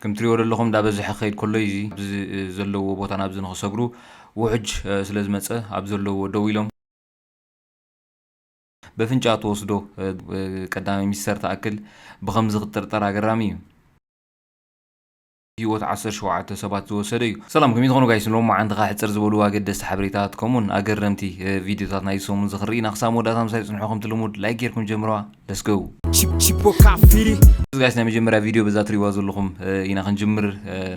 ከም ትሪእዎ ዘለኹም እንዳበዝሐ ክኸይድ ከሎ እዩ እዚ ኣብዚ ዘለዎ ቦታ ናብዚ ንኽሰግሩ ውሕጅ ስለ ዝመፀ ኣብ ዘለዎ ደው ኢሎም በፍንጫ ተወስዶ ቀዳማይ ሚኒስተር ትኣክል ብኸምዚ ክትጥርጠር ኣገራሚ እዩ። ህይወት ዓሰርተ ሸውዓተ ሰባት ዝወሰደ እዩ። ሰላም፣ ከመይ ትኾኑ ጋይስ? ሎም መዓንትኻ ሕፅር ዝበሉ ኣገደስቲ ሓበሬታት ከምኡን ኣገረምቲ ቪዲዮታት ናይ ሰሙን ዝኽሪ ኢና። ክሳብ መወዳእታ ምሳይ ፅንሑ ከምቲ ልሙድ ላይክ ጌርኩም ጀምረዋ። Let's go። Chip- Chipoca Firi. ጋይስ፣ ናይ መጀመርያ ቪዲዮ በዛ ትሪእዋ ዘለኹም ኢና ክንጅምር።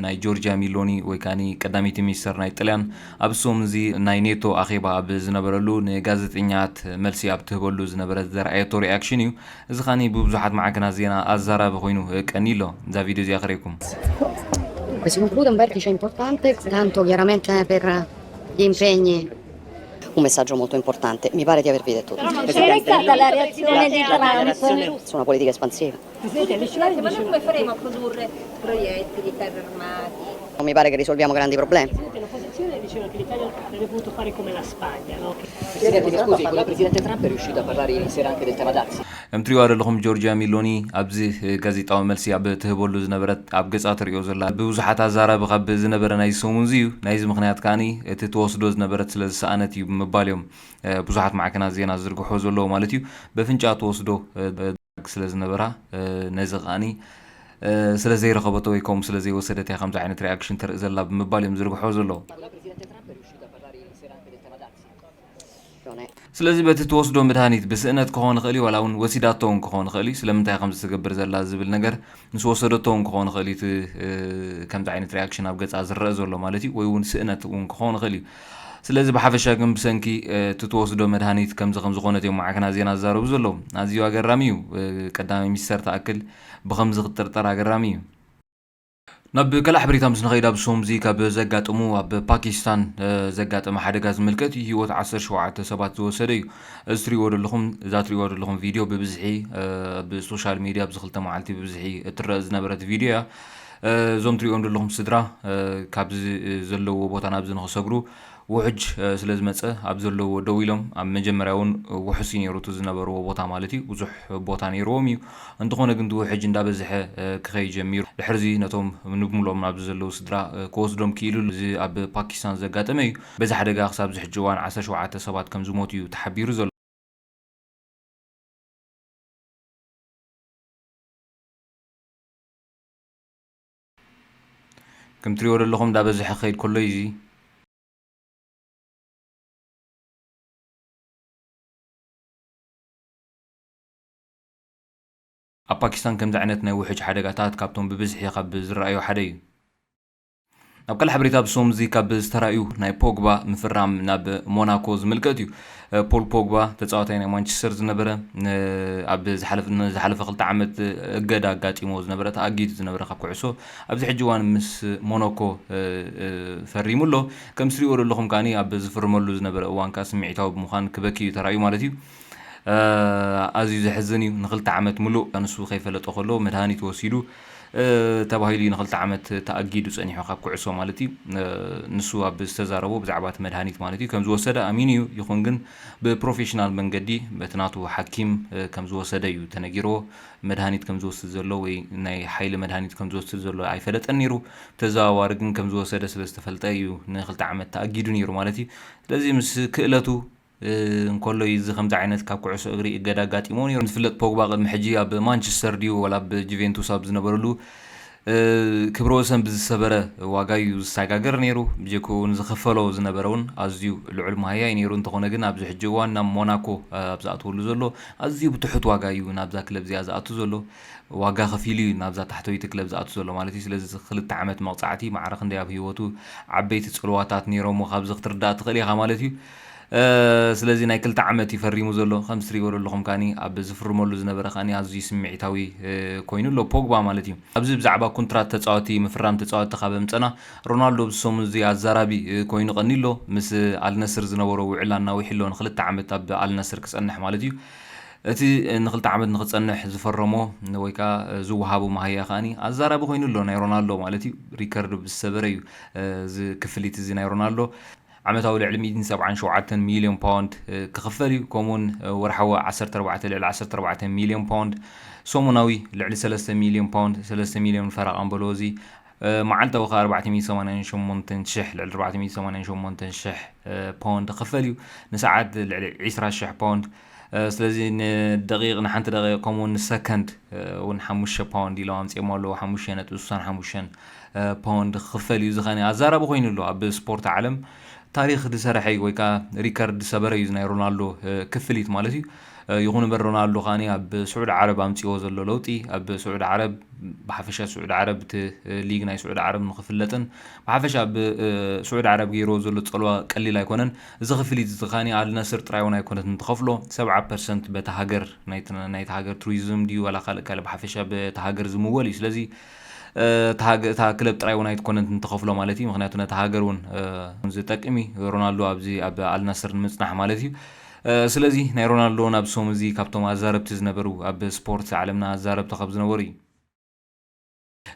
ናይ ጆርጂያ ሚሎኒ ወይ ከዓኒ ቀዳመይቲ ሚኒስተር ናይ ጥልያን ኣብ ሰሙን እዚ ናይ ኔቶ ኣኼባ ኣብ ዝነበረሉ ንጋዜጠኛት መልሲ ኣብ ትህበሉ ዝነበረት ዘርኣየቶ ሪኣክሽን እዩ። እዚ ኸኒ ብብዙሓት ማዕከናት ዜና ኣዛራቢ ኮይኑ ቀኒ ኣሎ። እዛ ቪድዮ እዚኣ ክርእየኩም። Dunque, si conclude un vertice importante, tanto chiaramente per gli impegni. Un messaggio molto importante, mi pare di aver detto tutto. C'è stata la reazione di Trump. Su una politica espansiva. Presidente, ma noi come faremo a produrre progetti di carri armati? Non mi pare che risolviamo grandi problemi. L'opposizione diceva che l'Italia avrebbe potuto fare come la Spagna, no? Presidente, mi scusi, con la Presidente Trump è riuscita a parlare ieri sera anche del tema dazi? ከም ትሪእዋ ዘለኹም ጆርጂያ ሚሎኒ ኣብዚ ጋዜጣዊ መልሲ ኣብ ትህበሉ ዝነበረት ኣብ ገጻ ትሪኦ ዘላ ብብዙሓት ኣዛራቢ ካብ ዝነበረ ናይ ሰሙን እዚ እዩ። ናይዚ ምኽንያት ከዓኒ እቲ ትወስዶ ዝነበረት ስለ ዝሰኣነት እዩ ብምባል እዮም ብዙሓት ማዕከናት ዜና ዝዝርግሖ ዘለዎ ማለት እዩ። በፍንጫ ትወስዶ ስለ ዝነበራ ነዚ ከዓኒ ስለ ዘይረኸበቶ ወይ ከምኡ ስለ ዘይወሰደት እያ ከምዚ ዓይነት ሪኣክሽን ተርኢ ዘላ ብምባል እዮም ዝዝርግሖ ዘለዉ። ስለዚ በቲ ትወስዶ መድሃኒት ብስእነት ክኾን ይኽእል እዩ ዋላ እውን ወሲዳቶ እውን ክኾን ይኽእል እዩ ስለምንታይ ከምዚ ትገብር ዘላ ዝብል ነገር ምስ ወሰደቶ እውን ክኾን ይኽእል እዩ እቲ ከምዚ ዓይነት ሪኣክሽን ኣብ ገፃ ዝረአ ዘሎ ማለት እዩ ወይ እውን ስእነት እውን ክኾን ይኽእል እዩ ስለዚ ብሓፈሻ ግን ብሰንኪ እቲ ትወስዶ መድሃኒት ከምዚ ከም ዝኾነት እዮም ማዕከናት ዜና ዝዛረቡ ዘለዉ ኣዝዩ ኣገራሚ እዩ ቀዳማይ ሚኒስተር ትኣክል ብኸምዚ ክትጥርጠር ኣገራሚ እዩ ናብ ካልእ ሓበሬታ ምስ ንኸይድ ኣብ ሶምዚ ካብ ዘጋጠሙ ኣብ ፓኪስታን ዘጋጠመ ሓደጋ ዝምልከት እዩ ህይወት ዓሰርተ ሸውዓተ ሰባት ዝወሰደ እዩ እዚ ትሪእዎ ዘለኹም እዛ ትሪእዎ ዘለኹም ቪድዮ ብብዝሒ ኣብ ሶሻል ሚድያ ኣብዚ ክልተ መዓልቲ ብብዝሒ እትረአ ዝነበረት ቪድዮ እያ እዞም ትሪእዎም ዘለኹም ስድራ ካብዚ ዘለዎ ቦታ ናብዚ ንኽሰግሩ ውሕጅ ስለ ዝመፀ ኣብ ዘለዎ ደው ኢሎም ኣብ መጀመርያ እውን ውሑስ እዩ ነይሩ እቲ ዝነበርዎ ቦታ ማለት እዩ ብዙሕ ቦታ ነይርዎም እዩ እንተኾነ ግን እቲ ውሕጅ እንዳበዝሐ ክኸይ ጀሚሩ ድሕርዚ ነቶም ንብምልኦም ኣብዚ ዘለዉ ስድራ ክወስዶም ክኢሉ እዚ ኣብ ፓኪስታን ዘጋጠመ እዩ በዚ ሓደጋ ክሳብ ዝሕጂ እዋን ዓሰርተ ሸውዓተ ሰባት ከም ዝሞቱ እዩ ተሓቢሩ ዘሎ ከም ትሪእዎ ዘለኹም እንዳበዝሐ ክኸይድ ከሎ እዩ እዚ ኣብ ፓኪስታን ከምዚ ዓይነት ናይ ውሕጅ ሓደጋታት ካብቶም ብብዝሒ ካብ ዝረኣዩ ሓደ እዩ ናብ ካልእ ሓበሬታ ብሶም እዚ ካብ ዝተራእዩ ናይ ፖግባ ምፍራም ናብ ሞናኮ ዝምልከት እዩ ፖል ፖግባ ተፃዋታይ ናይ ማንቸስተር ዝነበረ ኣብ ዝሓለፈ ክልተ ዓመት እገዳ ኣጋጢሞ ዝነበረ ተኣጊዱ ዝነበረ ካብ ኩዕሶ ኣብዚ ሕጂ እዋን ምስ ሞናኮ ፈሪሙ ኣሎ ከም ስሪኦ ዘለኹም ከዓኒ ኣብ ዝፍርመሉ ዝነበረ እዋን ከዓ ስምዒታዊ ብምዃን ክበኪ እዩ ተራእዩ ማለት እዩ ኣዝዩ ዘሕዝን እዩ ንክልተ ዓመት ምሉእ ንሱ ከይፈለጦ ከሎ መድሃኒት ወሲዱ ተባሂሉ ንክልተ ዓመት ተኣጊዱ ፀኒሑ ካብ ኩዕሶ ማለት እዩ ንሱ ኣብ ዝተዛረቦ ብዛዕባ እቲ መድሃኒት ማለት እዩ ከም ዝወሰደ ኣሚኑ እዩ ይኹን ግን ብፕሮፌሽናል መንገዲ በቲ ናቱ ሓኪም ከም ዝወሰደ እዩ ተነጊርዎ መድሃኒት ከም ዝወስድ ዘሎ ወይ ናይ ሓይሊ መድሃኒት ከም ዝወስድ ዘሎ ኣይፈለጠን ነይሩ ተዘዋዋሪ ግን ከም ዝወሰደ ስለ ዝተፈልጠ እዩ ንክልተ ዓመት ተኣጊዱ ነይሩ ማለት እዩ ስለዚ ምስ ክእለቱ እንከሎ እዩ እዚ ከምዚ ዓይነት ካብ ኩዕሶ እግሪ እገዳ ኣጋጢሞ ነይሩ ዝፍለጥ ፖግባ ቅድሚ ሕጂ ኣብ ማንቸስተር ድዩ ወላ ኣብ ጁቬንቱስ ኣብ ዝነበረሉ ክብረ ወሰን ብዝሰበረ ዋጋ እዩ ዝሰጋገር ነይሩ ብጀክኡ እውን ዝኸፈሎ ዝነበረ እውን ኣዝዩ ልዑል መሃያ እዩ ነይሩ እንተኾነ ግን ኣብዚ ሕጂ እዋን ናብ ሞናኮ ኣብ ዝኣትወሉ ዘሎ ኣዝዩ ብትሑት ዋጋ እዩ ናብዛ ክለብ እዚኣ ዝኣቱ ዘሎ ዋጋ ከፊሉ እዩ ናብዛ ታሕተወይቲ ክለብ ዝኣቱ ዘሎ ማለት እዩ ስለዚ ክልተ ዓመት መቕፃዕቲ ማዕረ ክንደይ ኣብ ህይወቱ ዓበይቲ ፅልዋታት ነይሮሞ ካብዚ ክትርዳእ ትኽእል ኢኻ ማለት እዩ ስለዚ ናይ ክልተ ዓመት እዩ ፈሪሙ ዘሎ ከም ትሪእዎ ዘለኹም ከኒ ኣብ ዝፍርመሉ ዝነበረ ከኒ ኣዝዩ ስምዒታዊ ኮይኑ ኣሎ ፖግባ ማለት እዩ ኣብዚ ብዛዕባ ኩንትራት ተፃወቲ ምፍራም ተፃወቲ ካብ ኣምፀና ሮናልዶ ብሰሙ እዚ ኣዛራቢ ኮይኑ ቀኒ ኣሎ ምስ ኣልነስር ዝነበሮ ውዕል ኣናዊሑ ኣሎ ንክልተ ዓመት ኣብ ኣልነስር ክፀንሕ ማለት እዩ እቲ ንክልተ ዓመት ንክፀንሕ ዝፈረሞ ወይ ከዓ ዝወሃቡ መሃያ ከዓኒ ኣዛራቢ ኮይኑ ኣሎ ናይ ሮናልዶ ማለት እዩ ሪከርድ ብዝሰበረ እዩ እዚ ክፍሊት እዚ ናይ ሮናልዶ ዓመታዊ ልዕሊ ሚእትን ሰብዓን ሸውዓተን ሚልዮን ፓውንድ ክኽፈል እዩ። ከምኡውን ወርሓዊ ዓሰርተ ኣርባዕተ ልዕሊ ዓሰርተ ኣርባዕተ ሚልዮን ፓውንድ፣ ሰሙናዊ ልዕሊ ሰለስተ ሚልዮን ፓውንድ፣ ሰለስተ ሚልዮን ፈረቓ በሎ። እዚ መዓልታዊ ከ ኣርባዕተ ሚእቲ ሰማንያን ሸሞንተን ሽሕ፣ ልዕሊ ኣርባዕተ ሚእቲ ሰማንያን ሸሞንተን ሽሕ ፓውንድ ክኽፈል እዩ። ንሰዓት ልዕሊ ዕስራ ሽሕ ፓውንድ። ስለዚ ንደቂቕ፣ ንሓንቲ ደቂቕ፣ ከምኡ ንሰከንድ እውን ሓሙሽተ ፓውንድ ኢሎም ኣምፅኦም ኣለዉ። ሓሙሽተ ነጥቢ ስሳን ሓሙሽተን ፓውንድ ክኽፈል እዩ። እዚ ኸነ ኣዛራቢ ኮይኑ ኣሎ። ኣብ ስፖርት ዓለም ታሪኽ ዝሰረሐ እዩ፣ ወይ ከዓ ሪከርድ ዝሰበረ እዩ ናይ ሮናልዶ ክፍሊት ማለት እዩ። ይኹን እምበር ሮናልዶ ከኣ ኣብ ስዑድ ዓረብ ኣምፅዎ ዘሎ ለውጢ፣ ኣብ ስዑድ ዓረብ፣ ብሓፈሻ ስዑድ ዓረብ፣ እቲ ሊግ ናይ ስዑድ ዓረብ ንክፍለጥን ብሓፈሻ ኣብ ስዑድ ዓረብ ገይርዎ ዘሎ ፀልዋ ቀሊል ኣይኮነን። እዚ ክፍሊት እዚ ከኣ ኣልነስር ጥራይ እውን ኣይኮነትን ትኸፍሎ፣ ሰብዓ ፐርሰንት በቲ ሃገር፣ ናይቲ ሃገር ቱሪዝም ድዩ ዋላ ካልእ ካልእ፣ ብሓፈሻ በቲ ሃገር ዝምወል እዩ። ስለዚ እታ ክለብ ጥራይ እውን ኣይትኮነትን ትኸፍሎ ማለት እዩ። ምክንያቱ ነቲ ሃገር እውን ዝጠቅም እዩ ሮናልዶ ኣብዚ ኣብ ኣልናስር ንምፅናሕ ማለት እዩ። ስለዚ ናይ ሮናልዶ ናብ ሶም እዚ ካብቶም ኣዛረብቲ ዝነበሩ፣ ኣብ ስፖርት ዓለምና ኣዛረብቲ ካብ ዝነበሩ እዩ።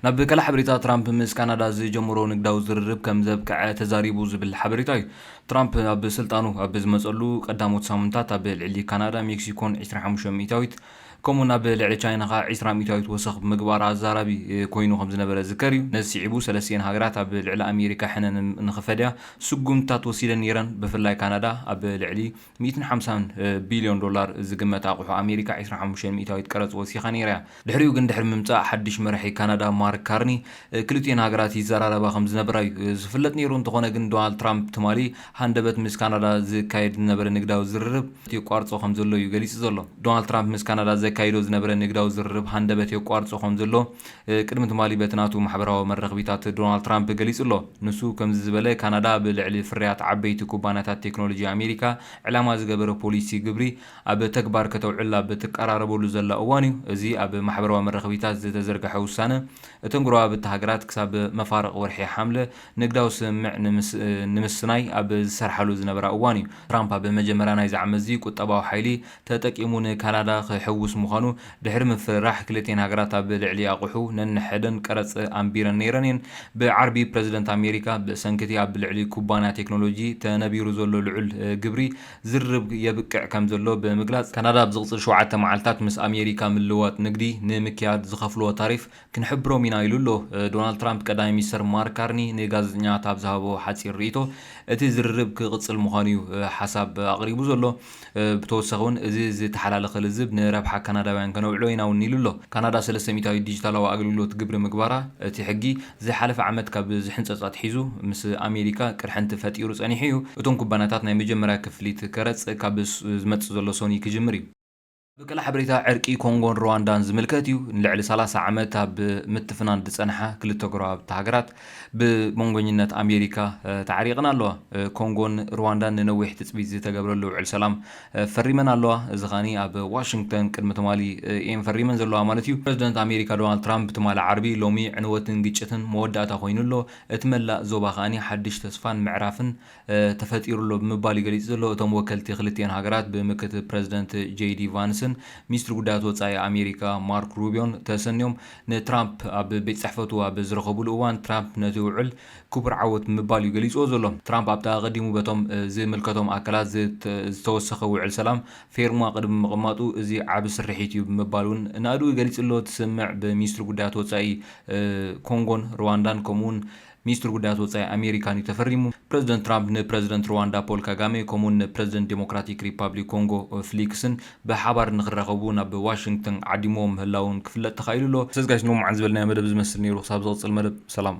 ናብ ካልእ ሓበሬታ፣ ትራምፕ ምስ ካናዳ ዝጀመሮ ንግዳዊ ዝርርብ ከም ዘብቅዐ ተዛሪቡ ዝብል ሓበሬታ እዩ። ትራምፕ ኣብ ስልጣኑ ኣብ ዝመፀሉ ቀዳሞት ሳምንታት ኣብ ልዕሊ ካናዳ፣ ሜክሲኮን ዕስራን ሓሙሽተን ሚእታዊት፣ ከምኡ ናብ ልዕሊ ቻይና ኸዓ ዕስራ ሚእታዊት ወሰኽ ምግባር ኣዛራቢ ኮይኑ ከም ዝነበረ ዝከር እዩ። ነዚ ስዒቡ ሰለስቲኤን ሃገራት ኣብ ልዕሊ ኣሜሪካ ሕነ ንኽፈድያ ስጉምትታት ወሲደን ነይረን። ብፍላይ ካናዳ ኣብ ልዕሊ ሚእትን ሓምሳን ቢልዮን ዶላር ዝግመት ኣቑሑ ኣሜሪካ ዕስራን ሓሙሽተን ሚእታዊት ቀረፅ ወሲኻ ነይራ እያ። ድሕሪኡ ግን ድሕሪ ምምፃእ ሓድሽ መራሒ ካናዳ ማርክ ካርኒ ክልቲኤን ሃገራት ይዘራረባ ከም ዝነበራ እዩ ዝፍለጥ ነይሩ። እንተኾነ ግን ዶናልድ ትራምፕ ትማሊ ሃንደበት ምስ ካናዳ ዝካየድ ዝነበረ ንግዳዊ ዝርርብ የቋርጾ ከም ዘሎ እዩ ገሊጹ ዘሎ። ዶናልድ ትራምፕ ምስ ካናዳ ዘካይዶ ዝነበረ ንግዳዊ ዝርርብ ሃንደበት የቋርጾ ከም ዘሎ ቅድሚ ትማሊ በቲ ናቱ ማሕበራዊ መራኸቢታት ዶናልድ ትራምፕ ገሊጹ ኣሎ። ንሱ ከምዚ ዝበለ፣ ካናዳ ብልዕሊ ፍርያት ዓበይቲ ኩባንያታት ቴክኖሎጂ ኣሜሪካ ዕላማ ዝገበረ ፖሊሲ ግብሪ ኣብ ተግባር ከተውዕል ኣብ ትቀራረበሉ ዘላ እዋን እዩ። እዚ ኣብ ማሕበራዊ መራኸቢታት ዝተዘርግሐ ውሳነ እተን ጎረባብቲ ሃገራት ክሳብ መፋርቕ ወርሒ ሓምለ ንግዳዊ ስምምዕ ንምስናይ ኣብ ዝሰርሓሉ ዝነበራ እዋን እዩ። ትራምፕ ኣብ መጀመርያ ናይዚ ዓመት እዚ ቁጠባዊ ሓይሊ ተጠቂሙ ንካናዳ ክሕውስ ምዃኑ ድሕሪ ምፍርራሕ፣ ክልቲኤን ሃገራት ኣብ ልዕሊ ኣቑሑ ነንሕደን ቀረጽ ኣንቢረን ነይረን እየን። ብዓርቢ ፕረዚደንት ኣሜሪካ ብሰንኪ እቲ ኣብ ልዕሊ ኩባንያ ቴክኖሎጂ ተነቢሩ ዘሎ ልዑል ግብሪ ዝርርብ የብቅዕ ከም ዘሎ ብምግላጽ፣ ካናዳ ኣብ ዝቕጽል ሸውዓተ መዓልታት ምስ ኣሜሪካ ምልዋጥ ንግዲ ንምክያድ ዝኸፍልዎ ታሪፍ ክንሕብሮም ኢና ኢሉ ኣሎ። ዶናልድ ትራምፕ ቀዳማይ ሚኒስተር ማርክ ካርኒ ንጋዜጠኛታት ኣብ ዝሃቦ ሓጺር ርእይቶ፣ እቲ ዝርርብ ክቕጽል ምዃኑ እዩ ሓሳብ ኣቕሪቡ ዘሎ። ብተወሳኺ እውን እዚ ዝተሓላለኸ ልዝብ ንረብሓ ካናዳውያን ከነውዕሎ ኢና እውን ኢሉ ኣሎ። ካናዳ ሰለስተ ሚእታዊት ዲጂታላዊ ኣገልግሎት ግብሪ ምግባራ እቲ ሕጊ ዝሓለፈ ዓመት ካብ ዝሕንጸጽ ኣትሒዙ ምስ ኣሜሪካ ቅርሕንቲ ፈጢሩ ጸኒሑ እዩ። እቶም ኩባንያታት ናይ መጀመርያ ክፍሊት ከረጽ ካብ ዝመጽእ ዘሎ ሰኑይ ክጅምር እዩ። ብቀላ ሓበሬታ ዕርቂ ኮንጎን ሩዋንዳን ዝምልከት እዩ። ንልዕሊ ሰላሳ ዓመት ኣብ ምትፍናን ዝጸንሓ ክልተ ጎረባብቲ ሃገራት ብመንጎኝነት ኣሜሪካ ተዓሪቕን ኣለዋ። ኮንጎን ሩዋንዳን ንነዊሕ ትጽቢት ዝተገብረሉ ውዕል ሰላም ፈሪመን ኣለዋ። እዚ ኸኣ ኣብ ዋሽንግተን ቅድሚ ትማሊ እየን ፈሪመን ዘለዋ ማለት እዩ። ፕረዚደንት ኣሜሪካ ዶናልድ ትራምፕ ትማሊ ዓርቢ፣ ሎሚ ዕንወትን ግጭትን መወዳእታ ኮይኑ ኣሎ፣ እቲ መላእ ዞባ ኸኣ ሓድሽ ተስፋን ምዕራፍን ተፈጢሩ ኣሎ ብምባል እዩ ገሊጹ ዘሎ። እቶም ወከልቲ ክልቲኤን ሃገራት ብምክትል ፕረዚደንት ጄዲ ቫንስን ሚኒስትሪ ጉዳያት ወጻኢ ኣሜሪካ ማርክ ሩቢዮን ተሰንዮም ንትራምፕ ኣብ ቤት ጽሕፈቱ ኣብ ዝረኸቡሉ እዋን፣ ትራምፕ ነቲ ውዕል ክቡር ዓወት ብምባል እዩ ገሊጽዎ ዘሎ። ትራምፕ ኣብቲ ኣቐዲሙ በቶም ዝምልከቶም ኣካላት ዝተወሰኸ ውዕል ሰላም ፌርማ ቅድሚ ምቕማጡ፣ እዚ ዓቢ ስርሒት እዩ ብምባል እውን ናእድኡ ገሊጹ ኣሎ። እቲ ስምምዕ ብሚኒስትሪ ጉዳያት ወጻኢ ኮንጎን ሩዋንዳን ከምኡውን ሚኒስትሪ ጉዳያት ወጻኢ ኣሜሪካን እዩ ተፈሪሙ። ፕረዚደንት ትራምፕ ንፕረዚደንት ሩዋንዳ ፖል ካጋሜ ከምኡውን ንፕረዚደንት ዴሞክራቲክ ሪፓብሊክ ኮንጎ ፍሊክስን ብሓባር ንክራኸቡ ናብ ዋሽንግተን ዓዲምዎም ምህላውን ክፍለጥ ተኻኢሉ ኣሎ። ሰዝጋሽ ንሎማዓን ዝበልናዮ መደብ ዝመስል ነይሩ። ክሳብ ዝቕጽል መደብ ሰላም።